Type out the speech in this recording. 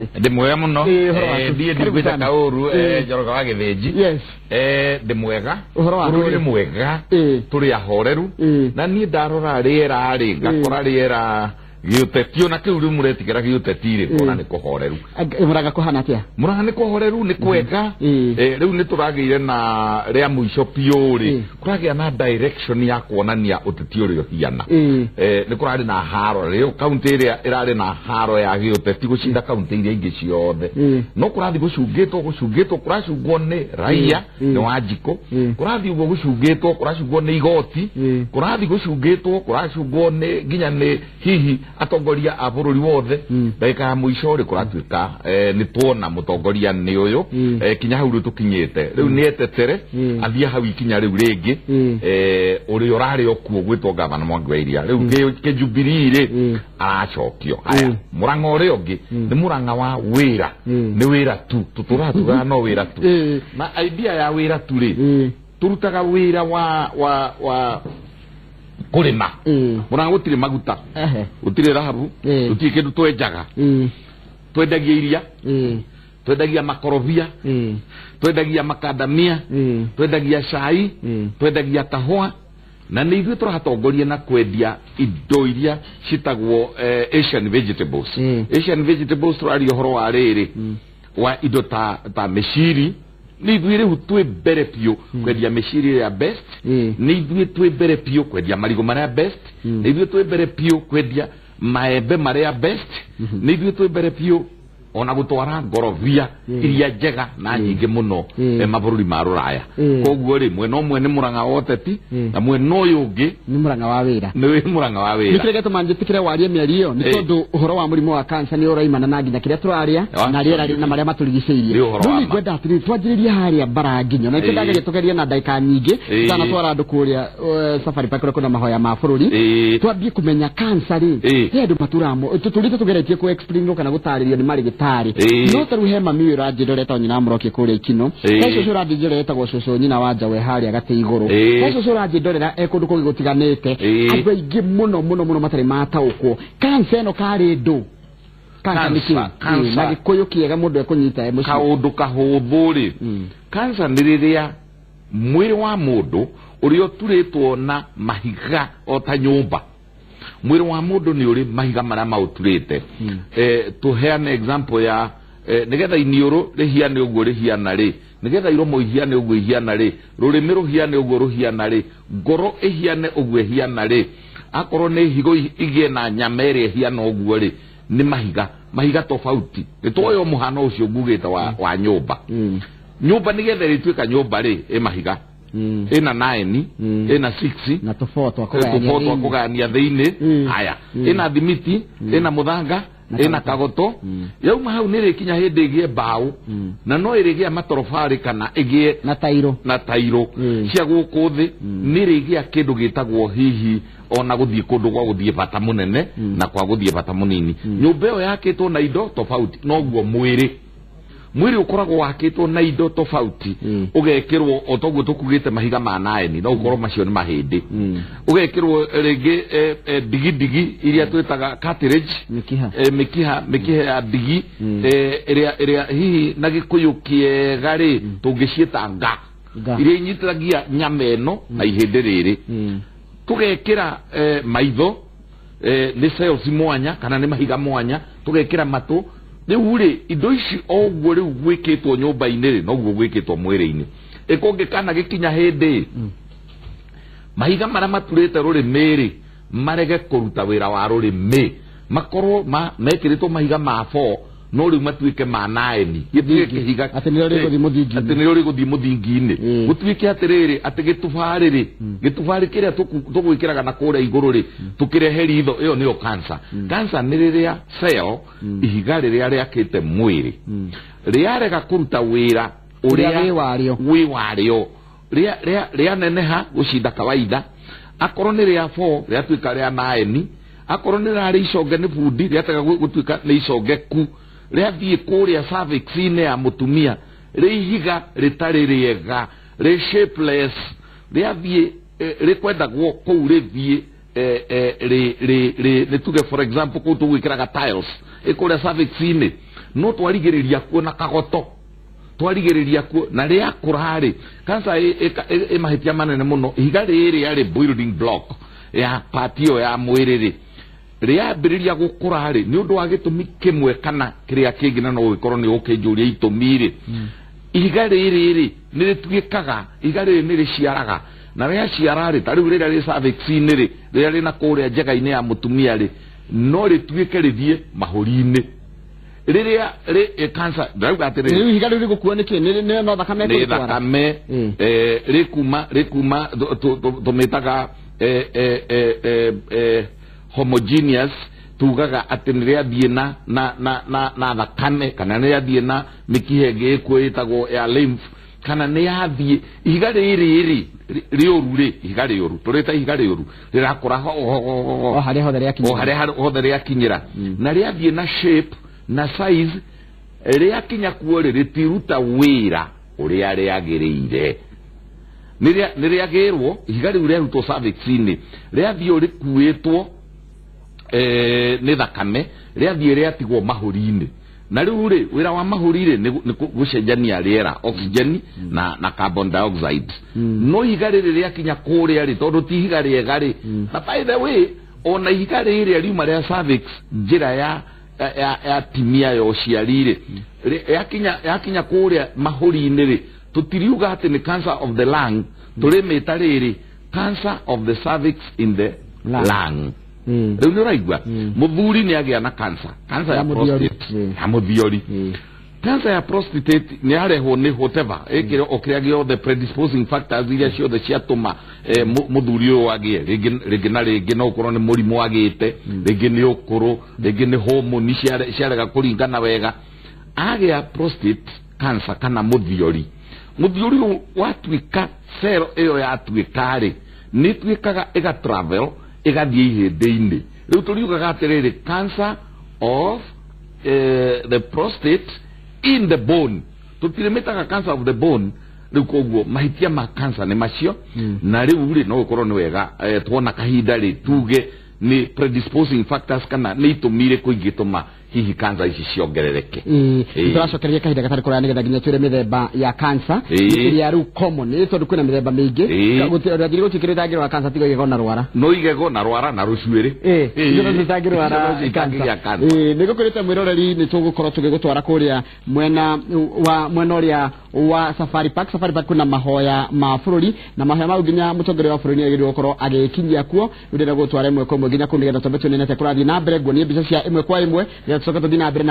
Ndĩ mwega mũno. Ĩĩ, ũhoro waku? Ndiĩ Karibu ndigwĩta sana. kaũru. Ĩĩ. Njoroge wa Gĩthĩnji. Yes. Ndĩ mwega. Ũhoro waku? Bũrũri nĩ mwega. Ĩĩ. Tũrĩ ahoreru. Ĩĩ. Na niĩ ndarora rĩera rĩ, ngakora rĩera gĩũteti ona kĩu rĩu mũretigĩra gĩũteti rĩ, ngona nĩ kũhoreru. Mũrang'a kũhana atĩa? Mũrang'a nĩ kũhoreru, nĩ kwega. Ĩĩ. Rĩu nĩ tũragĩire na rĩa mũico biũ rĩ, Ĩĩ. kũragĩa na direction ya kuonania ũteti ũrĩa ũhiana. Ĩĩ. Nĩ kũrarĩ na haro rĩu kaunti ĩrĩa ĩrarĩ na haro ya gĩũteti gũcinda kaunti iria ingĩ ciothe, no kũrathiĩ gũcungĩtwo, gũcungĩtwo, kũracungwo nĩ raia. Nĩ Wanjikũ. Kũrathiĩ ũguo gũcungĩtwo, kũracungwo nĩ igoti. Kũrathiĩ gũcungĩtwo, kũracungwo nĩ nginya nĩ hihi atongoria a bũrũri wothe. Ndagĩka ya mũico rĩ, kũratuĩka nĩ tuona mũtongoria nĩ ũyũ. Kinya hau rĩu tũkinyĩte rĩu nĩ etetere athiĩ hau ikinya rĩu rĩngĩ. Ũrĩa ũrarĩ o kuo gwĩtwo gavana Mwangi wa Iria rĩu kĩjubilii rĩ, aracokio haya. Mũrang'a ũrĩa ũngĩ nĩ mũrang'a wa wĩra. Nĩ wĩra tu tũtũraga, tugaga no wĩra tu. Na idea ya wĩra tu rĩ, tũrutaga wĩra wa kũrĩma. Mũrang'a gũtirĩ maguta, gũtirĩ thahabu, gũtirĩ kĩndũ twenjaga. Twendagia iria, twendagia makorobia, twendagia makandamia, twendagia cai, twendagia kahũa, na nĩ ithuĩ tũratongoria na kwendia indo iria citagwo Asian vegetables. Asian vegetables, tũraria ũhoro wa rĩrĩ wa indo ta mĩciri. Nĩ ithuĩ rĩu twĩ mbere biũ kwendia mĩciri ĩrĩa best. Nĩ ithuĩ twĩ mbere biũ kwendia marigũ marĩa best. Nĩ ithuĩ twĩ mbere biũ kwendia maembe marĩa best. Nĩ ithuĩ twĩ mbere biũ ona gũtwara ngorobia iria njega na nyingĩ mũno mabũrũri ma rũraya. Koguo rĩ, mwena ũmwe nĩ mũrang'a wa ũteti, na mwena ũyũ ũngĩ nĩ mũrang'a wa wĩra. Nĩ mũrang'a wa nĩ wĩra. Kĩrĩa gĩatũma njĩtĩkĩre warie mĩario ĩyo nĩ tondũ ũhoro wa mũrimũ wa kansa nĩ ũraimana na nginya kĩrĩa tũrarĩa na rĩera na marĩa matũrigicĩirie. Nĩ ũhoro Rĩu wa nĩ ma. ngwenda atĩrĩrĩ, twanjĩrĩrie harĩa mbara nginyo na nĩkĩo ndageria tũgerie na ndagĩka nyingĩ tũtanatwara andũ kũrĩa Safari Park kũrĩa kwĩna mahoya ma bũrũri. Twambie kũmenya kansa rĩ, he andũ maturamo tũtũrĩte tũgeretie kũ explain kana gũtarĩrio nĩ marĩgĩtarĩ. No ta rĩu he mami ũyũ ũranjĩra ũretagwo nyina wa Mũroki kũrĩa Ikino. He cũcũ ũranjĩra etagwo cũcũ nyina wa Njawe harĩa gatĩ igũrũ. He cũcũ ũranjĩndorera e kũndũ kũngĩ gũtiganĩte. Andũ aingĩ mũno mũno mũno matarĩ mataũkwo kansa ĩno karĩ ndũ kansa nĩ kĩ? Cancer. Na gĩkũyũ kĩega mũndũ ekũnyita e mũciĩ. Kaũndũ kahũthũ rĩ, kansa nĩ rĩrĩa mwĩrĩ wa mũndũ ũrĩa ũturĩtwo na mahiga o ta nyũmba. Mwĩrĩ wa mũndũ nĩ ũrĩ mahiga marĩa maũturĩte. Tũheane example ya nĩgetha iniũrũ rĩhiane ũguo rĩhiana rĩ, nĩgetha iromo ihiane ũguo ihiana rĩ, rũrĩmĩ rũhiane ũguo rũhiana rĩ, ngoro ĩhiane ũguo ĩhiana rĩ, akorwo nĩ higo igĩe na nyama ĩrĩa ĩhiana ũguo rĩ, nĩ mahiga, mahiga tofauti. Nĩ tuoya mũhano ũcio ngugĩte wa nyũmba. Nyũmba nĩgetha ĩrĩtuĩka nyũmba rĩ, ĩ mahiga, ĩna 9, ĩna 6, na tũboo twa kũgayania tũboo twa thĩinĩ. Kũgayania thĩinĩ. Haya, ĩna thimiti, ĩna mũthanga, Na ĩna kagoto. Kagoto. Yauma hau nĩ ĩrĩkinya hĩndĩ ĩgĩe mbaũ, na no ĩrĩgĩa matorobarĩ kana ĩgĩe na tairo. Na tairo cia gũkũ thĩ. Nĩ ĩrĩgĩa kĩndũ gĩtagwo hihi ona gũthiĩ kũndũ gwa gũthiĩ bata mũnene na kwa gũthiĩ bata mũnini. Nyũmba ĩyo yakĩtwo na indo tofauti. Noguo mwĩrĩ ũkoragwo wakĩtwo na indo tofauti. Ũgekĩrwo o toguo tũkugĩte mahiga ma 9, no ũkorwo macio nĩ mahĩndĩ. Ũgekĩrwo rĩngĩ ndigi iria twĩtaga cartilage. Mĩkiha. Mĩkiha ya ndigi, ĩrĩa hihi na gĩkũyũ kĩega rĩ, tũngĩciĩta nga. Nga. Iria inyitithagia nyama ĩno na ihĩndĩ rĩrĩ. Tũgekĩra maitho, nĩ cells mwanya kana nĩ mahiga mwanya. Tũgekĩra matũ. Rĩu rĩ, indo ici o ũguo rĩu gwĩkĩtwo nyũmba-inĩ rĩ, noguo gwĩkĩtwo mwĩrĩ-inĩ. Ĩkũngĩkana gĩkinya hĩndĩ mahiga marĩa maturĩte rũrĩmĩ rĩ, marege kũruta wĩra wa rũrĩmĩ, makorwo mekĩrĩtwo mahiga ma 4, no rĩu matuĩke ma 9, gĩtuĩke kĩhiga. Atĩ nĩrĩo rĩgũthiĩ mũthingi-inĩ. Atĩ nĩrĩo rĩgũthiĩ mũthingi-inĩ. Gũtuĩke atĩrĩrĩ, atĩ gĩtubarĩ rĩ, gĩtubarĩ kĩrĩa tũgwĩkĩraga na kũrĩa igũrũ rĩ, tũkĩrehe ritho. Ĩyo nĩyo cancer. Cancer nĩ rĩrĩa cell, ihiga rĩrĩa rĩakĩte mwĩrĩ, rĩarega kũruta wĩra ũrĩa ũrĩa wĩ warĩo. Wĩ warĩo, rĩaneneha gũcinda kawaida. Akorwo nĩ rĩa 4, rĩatuĩka rĩa 9. Akorwo nĩ rarĩ iconge nĩ bundi, rĩatega gũtuĩka nĩ icongeku, rĩathiĩ kũrĩa cervix-inĩ ya mũtumia, rĩ ihiga rĩtarĩ rĩega, rĩ shapeless, rĩathiĩ rĩkwendagwo kũu rĩthiĩ rĩ nĩ tuge for example kũu tũgwĩkĩraga tiles ĩkũrĩa cervix-inĩ. No twarigĩrĩria kuo na kagoto, twarigĩrĩria kuo na rĩakũra rĩ, cancer ĩ mahĩtia manene mũno. Ihiga rĩrĩ rĩ building block ya part ĩyo ya mwĩrĩ rĩ, rĩambĩrĩria gũkũra rĩ, nĩ ũndũ wa gĩtũmi kĩmwe kana kĩrĩa kĩngĩ, na no gĩkorwo nĩ ũkĩnjũria itũmi rĩ, ihiga rĩrĩ rĩ nĩ rĩtuĩkaga, ihiga rĩrĩ nĩ rĩciaraga, na rĩaciara rĩ, ta rĩu rĩrĩa rĩ cervix-inĩ rĩ, rĩrĩa rĩna kũrĩa njega-inĩ ya mũtumia rĩ, no rĩtuĩke rĩthiĩ mahũri-inĩ. Rĩrĩa rĩ cancer ndauga atĩrĩrĩ, rĩu ihiga rĩu rĩgũkua nĩkĩ? Nĩ no thakame nĩ thakame rĩkuma tũmĩtaga homogeneous, tugaga atĩ nĩ rĩathiĩ na thakame, kana nĩ rĩathiĩ na mĩkiha ĩngĩ ĩkuo ĩtagwo ya lymph, kana nĩ yathiĩ ihiga rĩrĩ rĩ rĩũru rĩ, ihiga rĩũru tũrĩta ihiga rĩũru rĩrakũra o harĩa hothe rĩakinyĩra, o harĩa hothe rĩakinyĩra, na rĩathiĩ na shape na size, rĩakinya kuo rĩ, rĩtiruta wĩra ũrĩa rĩagĩrĩire. Nĩ rĩagĩrwo ihiga rĩu rĩarutwo cervix-inĩ, rĩathiĩ rĩkuĩtwo nĩ thakame, rĩathiĩ rĩatigwo mahũri-inĩ. Na rĩu rĩ, wĩra wa mahũri rĩ nĩ gũcenjania rĩera, oxygen na carbon dioxide. No ihiga rĩrĩ rĩakinya kũrĩa rĩ, tondũ ti ihiga rĩega rĩ, na by the way, ona ihiga rĩrĩa riuma rĩa cervix, njĩra ya timia ya ũciari rĩ, yakinya kũrĩa mahũri-inĩ rĩ, tũtiriuga atĩ nĩ cancer of the lung, tũrĩmĩta rĩrĩ cancer of the cervix in the lung. Rĩu nĩ ũraigua mũthuri nĩ agĩa na cancer ya prostate, ya mũthiori. Cancer ya prostate nĩ yarehwo nĩ whatever, ĩkĩrĩ o kĩrĩa gĩothe predisposing factors iria ciothe ciatũma mũthuri ũyũ agĩe rĩngĩ na rĩngĩ, no ũkorwo nĩ mũrimũ agĩte, rĩngĩ nĩ ũkũrũ, rĩngĩ nĩ hormone ciarega kũringana wega, agĩa prostate cancer kana mũthiori. Mũthiori ũyũ watuĩka cell ĩyo yatuĩka rĩ, nĩ ĩtuĩkaga ĩga travel ĩgathiĩ ihĩndĩ-inĩ. Rĩu tũriugaga atĩrĩrĩ, cancer of the prostate in the bone, tũtirĩmĩtaga cancer of the bone. Rĩu koguo mahĩtia ma cancer nĩ macio. Na rĩu rĩ, no gũkorwo nĩ wega tuona kahinda rĩ, tuge nĩ predisposing factors kana nĩ itũmi irĩkũ ingĩtũma hihi cancer ici ciongerereke. Tũracokereria kahinda gatarĩ kũraya nĩgetha nginya twĩre mĩthemba ya cancer ĩrĩa rĩu common, nĩ tondũ kwĩna mĩthemba mĩingĩ. Gũtirĩ gũtuĩkĩrĩte cancer tiga igego na rwara, no igego na rwara na rũcuĩrĩ, itangĩrwara cancer. Nĩ gũkũrĩte mwĩroreri, nĩ tũgũkorwo tũgĩgũtwara kũrĩa mwena ũrĩa wa Safari Park. Safari Park kwĩna mahoya ma bũrũri, na mahoya mau nginya mũtongoria wa bũrũri nĩ agĩrĩirwo gũkorwo agĩkinyia kuo. Rĩu ndĩrenda gũgũtwara ĩmwe kwa ĩmwe nginya kũu nĩgetha twambe tuone atĩa kũrathiĩ na mbere. Nguonie mbica cia ĩmwe kwa ĩmwe nĩgetha tũcoke tũthiĩ na mbere.